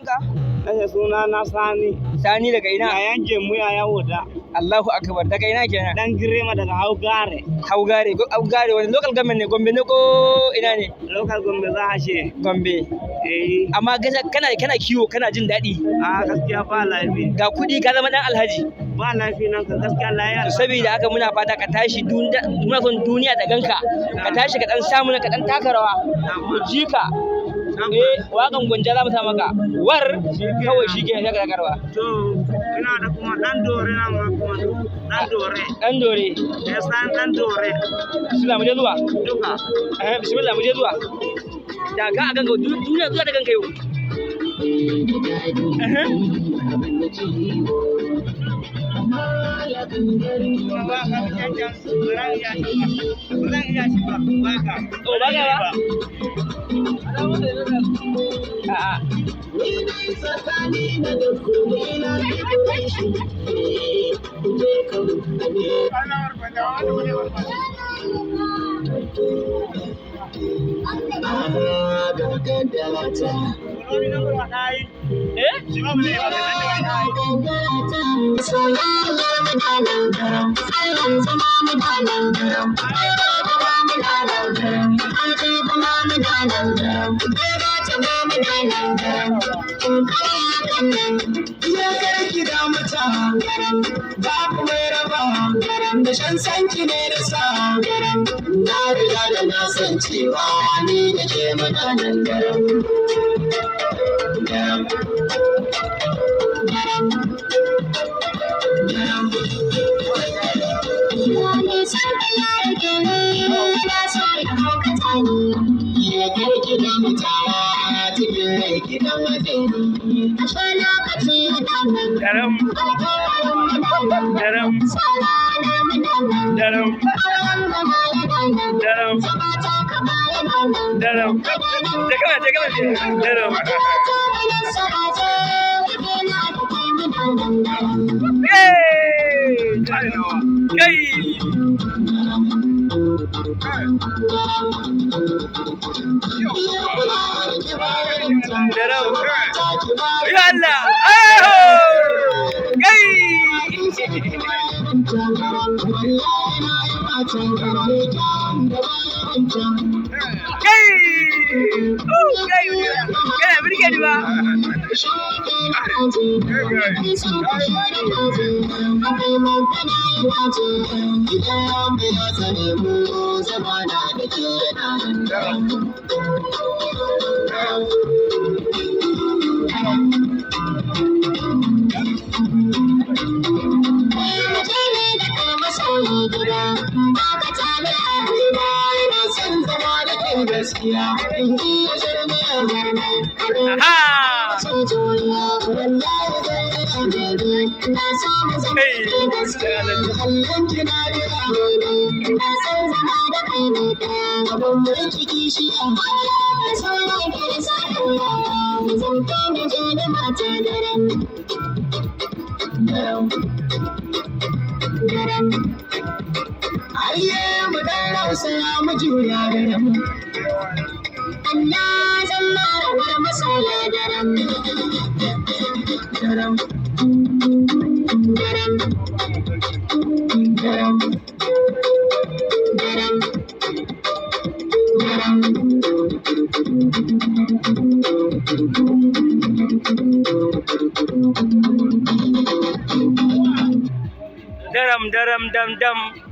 Ka? Kashe suna na Sani. Sani daga ina? Yayan Jemu ya wuda. Allahu akbar, daga ina kenan? Dan Girema daga Haugare. Haugare, Haugare wani local government ne, Gombe ne ko ina ne? Local Gombe za a ce. Gombe. Eh. Amma gaskiya kana kiwo, kana jin daɗi. A gaskiya ba laifi. Ga kuɗi, ka zama dan alhaji. Ba laifi nan ka gaskiya layar. To saboda haka muna fata ka tashi, muna son duniya ta ganka. Ka tashi ka dan samu, ka dan taka rawa. Mu ji ka. Eh, waƙan gwanja za mu sa maka. War kawai shi ke sai ka taka rawa. To ina da kuma dan dore na ma kuma dan dore. Dan dore. Eh, san dan dore. Bismillah, mu je zuwa. Duka. Eh, bismillah, mu je zuwa. Da ka a ganka duniya zuwa da ganka yau. Eh. Ba ka cancan ba iya shi ba. Ba iya shi ba. Ba ka. Oh, ba ka ba? A'a. Eh? Iyakar da mata babu mai raba da shan sanki ne da sa na riga da na san cewa ni da ke mutanen garin garin garin Iyakar da mutawa cikin rai kidan matsayi. Daram, daram, daram, daram, daram. Je kana, je kana, daram. Yay! Kai! Daram. Ya Allah! Ayo! Kai! Kai! Oh, kai! Kana birge ni ba? Gaskiya in ji ya shirme Aha! Ayye mu dan rausaya mu juya garin. Allah zan mara masoya daram. Daram. Daram. Daram. Daram. Daram. Daram, daram, dam, dam.